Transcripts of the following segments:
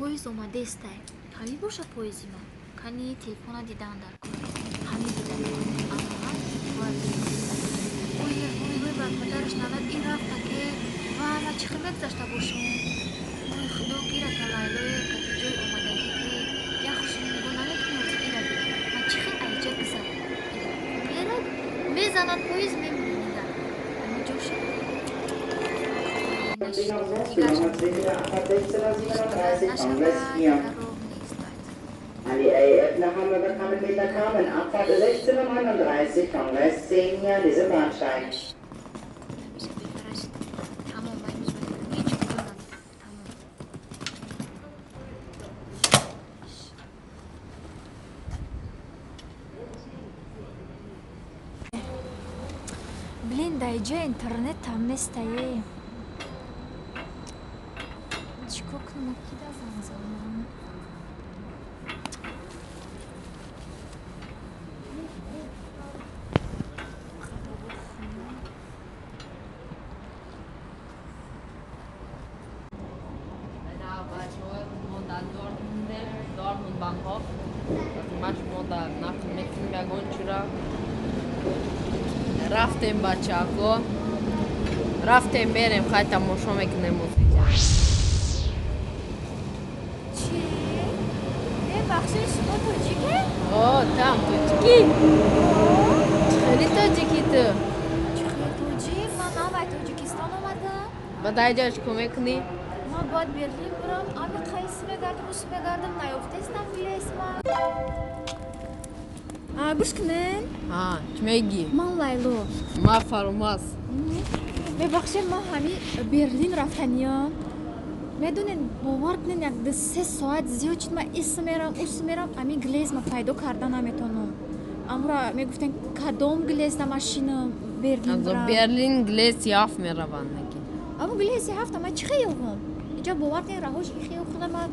Поезд омадестай. Ҳами боша поезди ман. Кани телефона дидан дар кор. Ҳами дида. Аҳа, бояд. Ой, ой, ой, бар падараш навад ин рафта ке. Ва ма чӣ хел мегузашта бошум? Ой, худо гирата Лайлое, кати ҷой омадагӣ ке. Як хуши нигоҳ намекунӣ ира бин. Ма чӣ хел айҷа гузарам? Мерад, мезанад поезд мемонӣ дига. Ами ҷоша. An die AF nach Hamburg kamen mit der Carmen, Abfahrt 16:39 von Gleis 10 hier an diesem Bahnsteig. Блин, да иҷо интернет там нестае. Чикор кунам, кида занг занам? Рафтем бачако, рафтем мерем, хай тамошо мекунем музика. Чи? Мебахшед, шумо тоҷике? О, там тоҷикӣ. Чӣ хели тоҷикӣ ту? Чӣ хели тоҷик? Ман навай Тоҷикистон омадам. Ба даҷа чӣ кор мекунӣ? Ман бояд Берлин бурам, ами қайси мегардам, уси мегардам, наёфтестам билесма. Гӯш кунен. Чӣ мегӣ? Ман Лайло. Ман Фарумаз. Мебахшед, ман ҳами Берлин рафтаниям. Медонед, бовар кунед, як ду се соат зиёд шуд, ман ис мерам, ус мерам, ами глезма пайдо карда наметонам. Амра мегуфтен, кадом глезда машина Берлин бурам? Берлин глези ҳафт мераванд. Амо глези ҳафт, ман чӣ хел ёбам? Инҷа бовар кунед, раҳош ихел худа ман.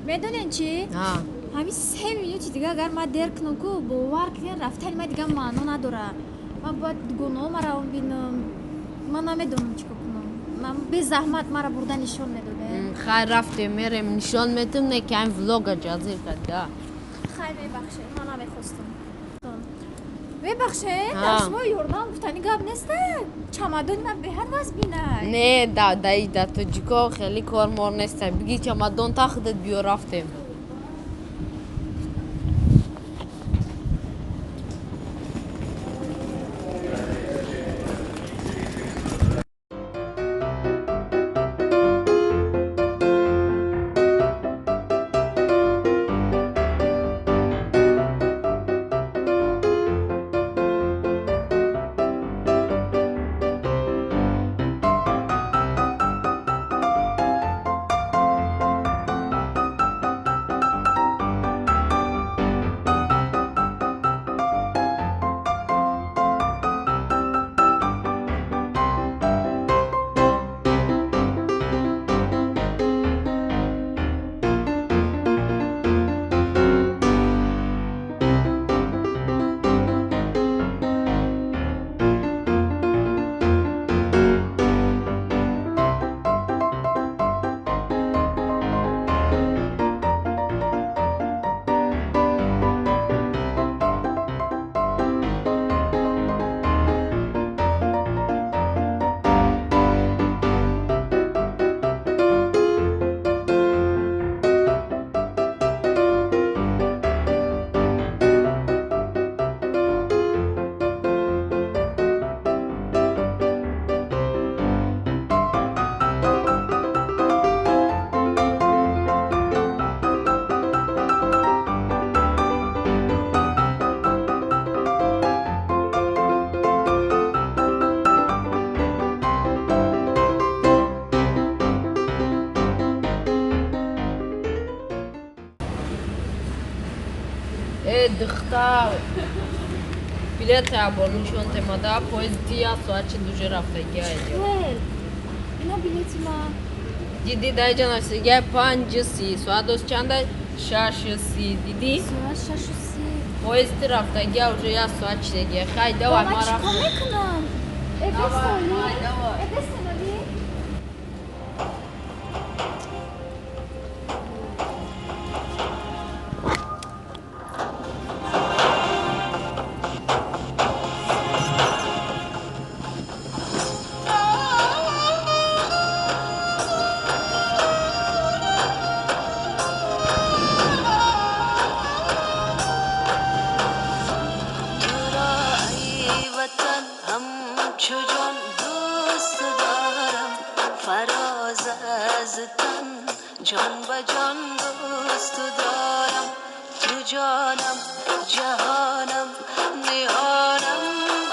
Медонед чӣ? Ҳамин се минути дига агар ман дер кунам ку, бовар кунед, рафтани ман дига маъно надорад. Ман бояд дугонаҳо равам бинам. Ман намедонам чӣ кор кунам. Ман безаҳмат маро бурда нишон медодед. Хай, рафтем, мерем, нишон метам, не ки ҳамин влога ҷазир карда. Хай, мебахшед, ман намехостам. Мебахшед, дар шумо ёрдам гуфтани гап нест. Чамадони ман беҳад вазбинай. Не, да да тоҷико хеле кор мор нест. Биги чамадон та худат биё, рафтем. Духтар, билет ябор нишон темада, поезд дия соат чи дуже рафтагиа. Ина билети ман. Диди, даҷа нависагиа 5:30, соат доз чанда? 6:30, диди? Соат 6:30. Поезди рафтагиа уже як соат чидагиа. Хай, давай, ман чикор мекунам? Эбестоли, эбестоли. جان دوست دارم، تو جانم جهانم نهانم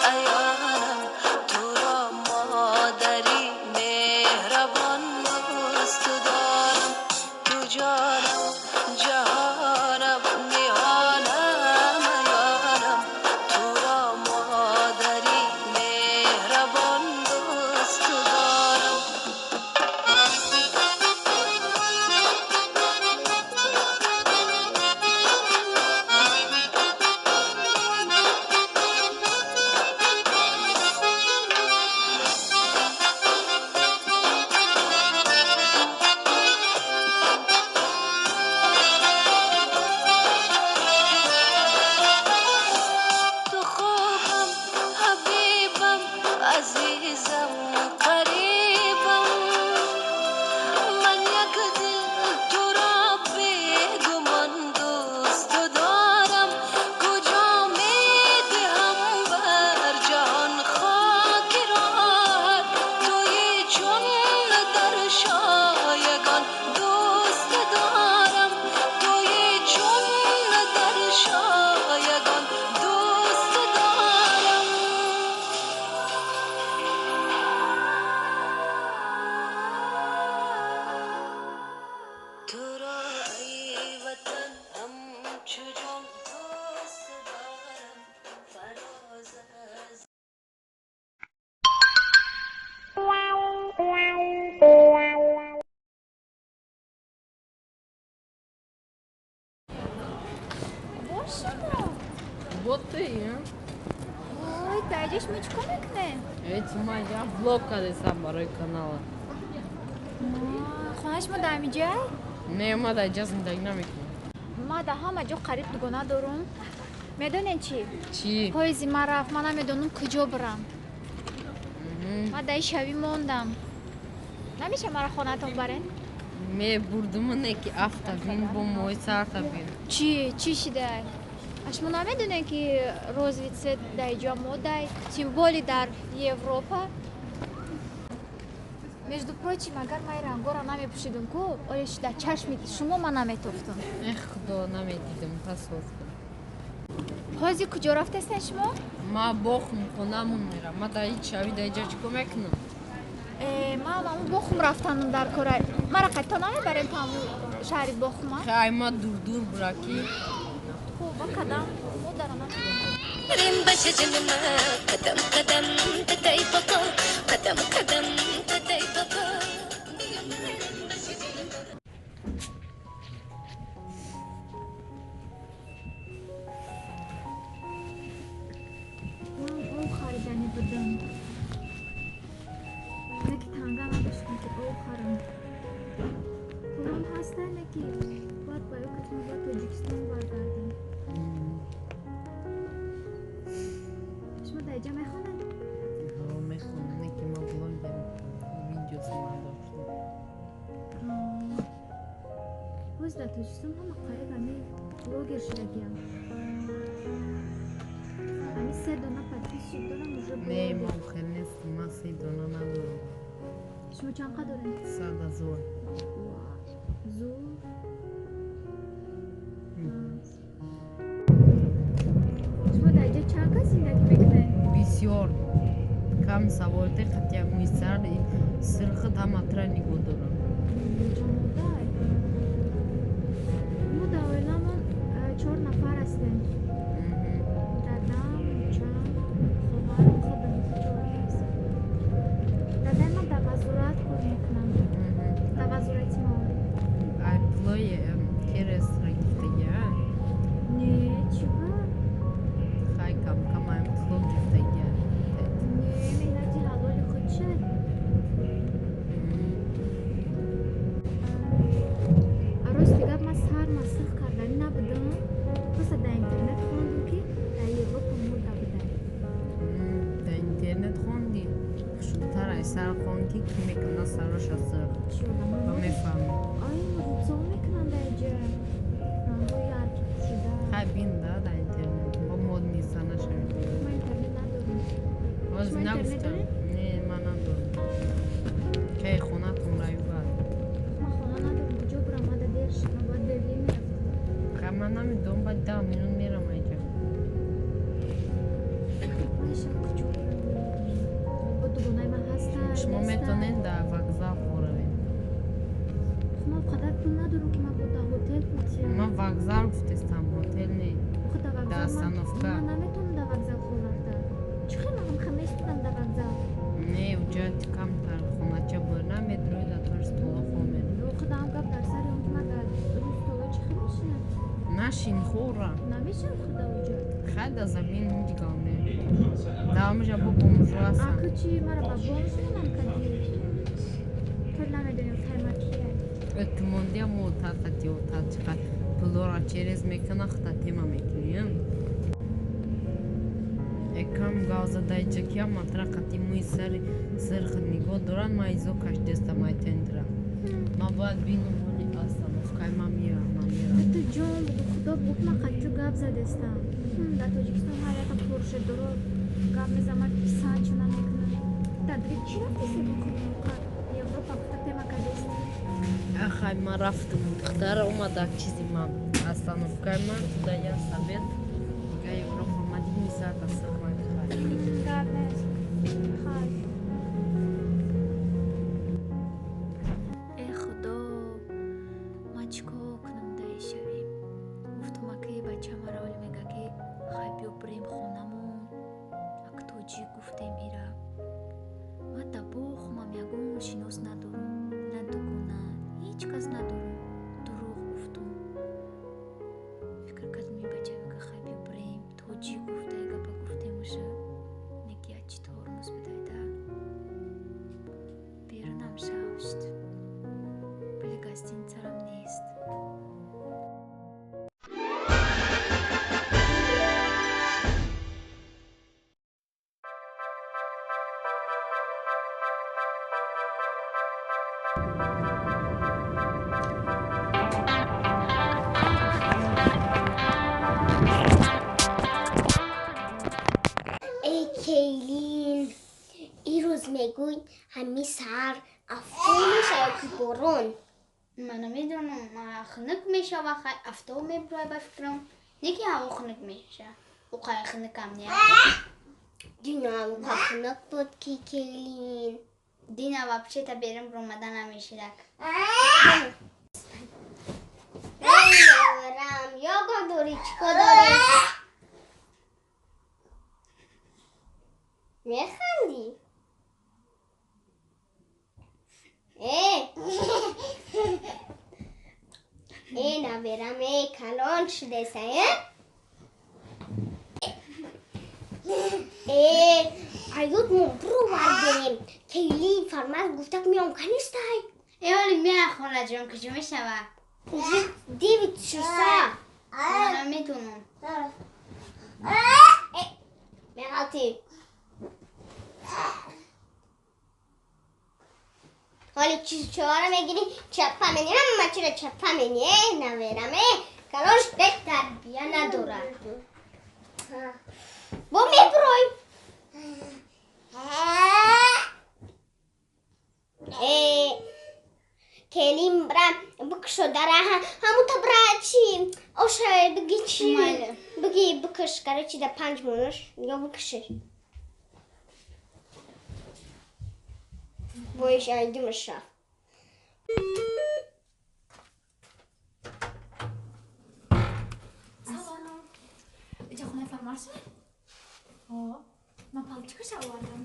عیانم، تو را مادری مهربان دوست دارم، تو جانم جهانم نهانم عیانم، تو را مادری مهربان دوست دارم. تو خوبم حبیبم عزیزم قریبم، من یک دل تو را بیگمان دوست دارم، کجا می دهم بر جهان خاک راحت، توی چون در شایگان دوست دارم، توی چون در شایگان دوست دارم. تو را ای وطن همچو جان دوست دارم، فراز از Бошумо. Вот ты, а? Ой, даҷаш мо чӣ кор мекунем? Эти ма я влог кадесам барои канала. Хонаи шумо дар ҳамиҷай? Не, ма дар ҷа зиндагӣ намекунам. Ма дар ҳама ҷо қариб дугона дорум. Медонед чӣ? Чӣ? Поезди ман рафт, ман намедонам куҷо бирам. Ман дар ин шавӣ мондам. Намеша маро хонаатон барен? Мебурдуму не ки афта бин, бо мои сарта бин. Чӣ? Чӣ шидай? А шумо намедонед ки розовый цвет дар иҷо модай, тем более дар Европа? Между прочим, агар ман ин рангоро намепӯшидум ку, оё дар чашми шумо ман наметофтум. Эх, худо, намедидам, тасодуф. Ҳозир куҷо рафтастен шумо? Ма Бохум хонамон мерам. Ма дар ин шавӣ дар иҷа чӣ кор мекунам? Ман ҳамун Бохум рафтанам дар кора. Мара қайто намебарем то ҳамун шаҳри Бохума? Хай, ма дур-дур бура ки. Хуб, ба кадам модарам. قدم قدم تتي بقى، قدم قدم تتي بقى. Ман об хариданӣ будам. Не ки танга надоштам ки об харам. Пулам ҳаста, не ки бояд ба ё катма бояд Тоҷикистон баргардем. Шумо дар иҷа мехонед? Ҳо, мехонам, не ки ман блогерам. Видео снимать доштам. Боз дар Тоҷикистон ҳама қариб ҳамин блогер шудагиям. Ҳамин се дона подписчик дорам уже Не, блогер. ман хел нестам, ман се дона надорам. Шумо чанд қа доред? 100 000. Зур. Шумо дар иҷа чанд кас зиндагӣ мекунед? Бисёр. Кам саволте қат як мӯи сар сирхат ҳама тра нигоҳ дорам. Ҷонудай. Мо дар оиламон чор нафар ҳастем. Дадам, учам, хоҳарам, худам чор кас. Дадаи ман дар вазорат кор мекунанд. Дар вазорати маориф. Ай пулои кересра гирифтагӣ, а? Не, чӣ ба? Хай, кам кам ай пуло гирифтагӣ. Не, меҳнати ҳалоли худ шад. А рости гап, ман сар масих карданӣ набудам. Просто дар интернет хондум ки дар Европа мода будай. Дар интернет хонди? Хушрӯтар ай сар хон ки ки мекунад сароша сирх. Чӣ одамо? Ба мефаҳмӣ. Ай, рӯзо мекунанд дар иҷа. Рангҳои ярки пӯшида. Хай, бин да дар интернет. Бо мод ниста нашавӣ. Ман интернет надорам. Ҳозир Шумо интернет нагуфтам. доред? Не, ман надорам. Кай хонатон равӣ баъд. Ман хона надорам, куҷо бурам? Ман дар Ман намедонам, баъд 10 минут мерам айҷа. Шумо метавонед дар вокзал хоравед. Ман қадар пул надорам ки ман дар ҳотел бутиям. Ман вокзал гуфтестам, ҳотел не. Дар остановка. Ман наметавонам дар вокзал хонавта. Чӣ хел ман хаместам дар вокзал? Не, уҷа камтар хонача бурна медрои дар тори столо хомед. Худам гап дар сари он ки ман дар рӯи столо чӣ хел мешинам? Нашин хӯра. Намешинам худа уҷа. Хай дар замин ҳеҷ гап не. Давомиша бо бомжо ҳастам. Аку чи мара ба бомж монам кадӣ? Ту намедонем тайма кия. Тумондия мо отат қати отат чиқад пулора через мекуна хута тема мекунӣ. Экам гав задаиҷа ки аматра қати мӯи сари сирх нигоҳ дорад, ман изо кашдестам ай тендра. Ман бояд бинам ҳоли остановкаи ман мерам, ман мерам. Ту ҷон бугу худо бугу ман қати гап задестам. Дар Тоҷикистон ҳар яка поршедоро гап мезанад, писанд чуна мекунад. Дар дига чӣ рафти себу Европа гуфта тема кадест? Ахай, ман рафтам. Духтара омада чизи ман. Остановкаи ман туда я совет. Дига Европа ма дими саата сахмай. Гап нест. Хай. Э худо, ман чӣ кор кунам дар ин шавӣ? Гуфтам аки бача мара оли мега ки хай биё бирем хонамон. Ак тоҷик гуфтем ира. Ман дар бохумам ягон шинос надорам, на дугона, ҳеҷ кас надорам. Дурӯғ гуфтум. Фикр кардам ин бача мега хай биё бирем. Тоҷик гуфта и гапа гуфтем уша. Неки ячи тормоз будайда. Берунам шавшт. Пули гостиницарам нест. Эй Кейлин, ирӯз мегӯй ҳамин саҳар афтоб мешавад ки борон? Ман намедонам, хунук мешава, хай афтоб мебурад ба фикрам. Не ки ҳаво хунук мешава. Уқай хунукам не. Дина уқа хунук буд ки Кейлин. Дина вообще-то берун буромада намешидак. Рам, ёго дорӣ, чӣ кор дорӣ? Механдӣ? Э! Э, наверам, э, калон шудеса, э? Э, аюд мо бировардем. Кейлин фармаз гуфта ки меом канистай. Э, оли меа хонаҷон, куҷо мешава? Уже 9 часа. Ман намедонам. Меғалтӣ. Ҳоли чизчора мегирӣ, чапа менӣ, ҳама чиро чапа менӣ, э, наверам, э, калон шуда тарбия надорад. Бо мебурой. Э, келин бра бикушо дара, ҳамута бра чи оша биги чи биги бикуш, короче, да 5 монуш, ё бикуши. Боиш айдимаш рафт. Салом. Иҷа хонаи фармарша? О, ман палчикаша овардам.